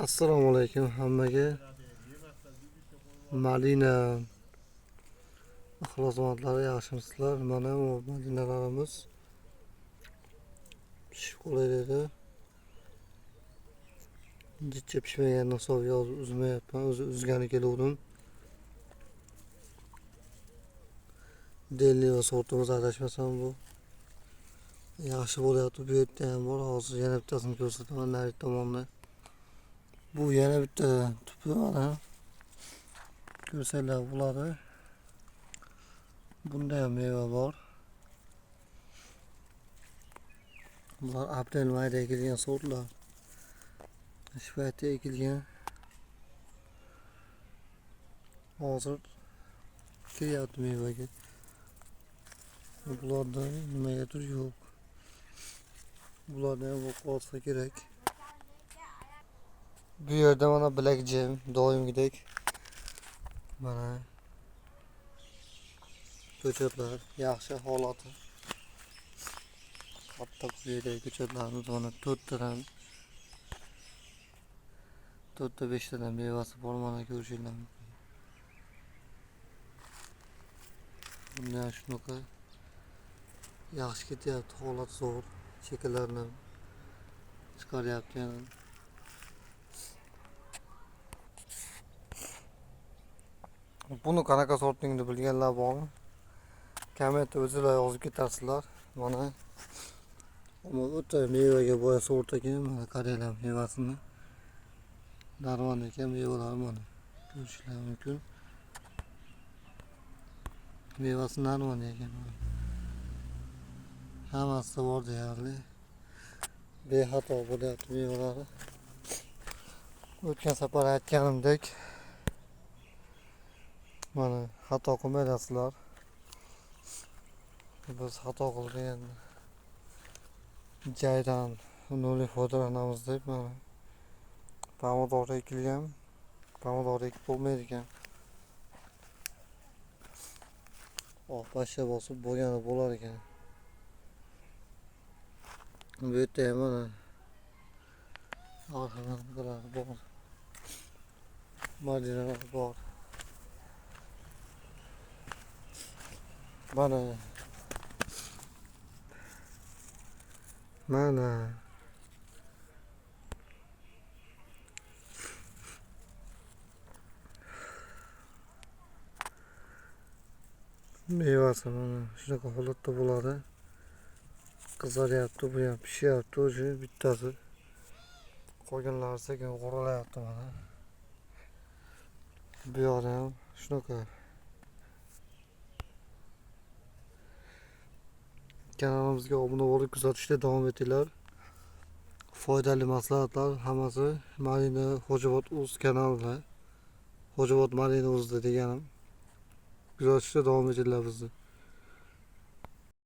Assalomu alaykum hammaga. Malina ixlosmandlari, yaxshimisizlar? Mana bu malinalarimiz pishib qolaydi. Jicha pishmaganini hisobiga hozir uzmayapman. O'zi uzgani keluvdim. Delniva sortimiz, adashmasam bu. Yaxshi bo'lyapti. Bu yerda ham bor. Hozir yana bittasini ko'rsataman nari tomonda. Bu yana bitta tupi mana. Ko'rsanglar bo'ladi. Bunda ham meva bor. Bular aprel mayda ekilgan sortlar. Shu paytda ekilgan. Hozir kiryapti mevaga. Bularda nimagadir yo'q. Bularda ham bo'lib qolsa kerak. Bu yerda mana Black Gem doimgidek. Mana ko'chatlar yaxshi holati. Qattiq bu yerdagi ko'chatlarimiz mana 4tadan 4ta 5tadan mevasi bor, mana ko'rishinglar mumkin. Bunda shunaqa yaxshi ketyapti, holat zo'r. Chekkalarni chiqaryapti yana. Buni qanaqa sortligini bilganlar bormi? Kommentda o'zinglar yozib ketarsizlar. Mana o'ta mevaga boy sort ekan, mana qaranglar mevasini. Narvon ekan mevalari, mana ko'rishinglar mumkin. Mevasi narvon ekan. Hammasi bor deyarli. Bexato bo'lyapti mevalari. O'tgan safar aytganimdek, mana xato qilmaysizlar. Biz xato qilgan joydan unumli foydalanamiz deb mana pomidor ekilgan. Pomidor ekib bo'lmaydi ekan. Oq pashsha bosib bo'lgani bo'lar ekan. Bu yerda ham mana arxalar bor. Malinalar bor. Mana mana mevasi mana shunaqa holatda bo'ladi. Qizaryapti, bu ham pishyapti o'zi bittasi. Qolganlari sekin g'o'ralayapti mana. Bu yoqda ham shunaqa. Kanalimizga obuna bo'lib kuzatishda davom etinglar. Foydali maslahatlar hammasi Malina Xo'jobod o'z kanalida. Xo'jobod Malina o'zida deganim. Kuzatishda davom etinglar bizni.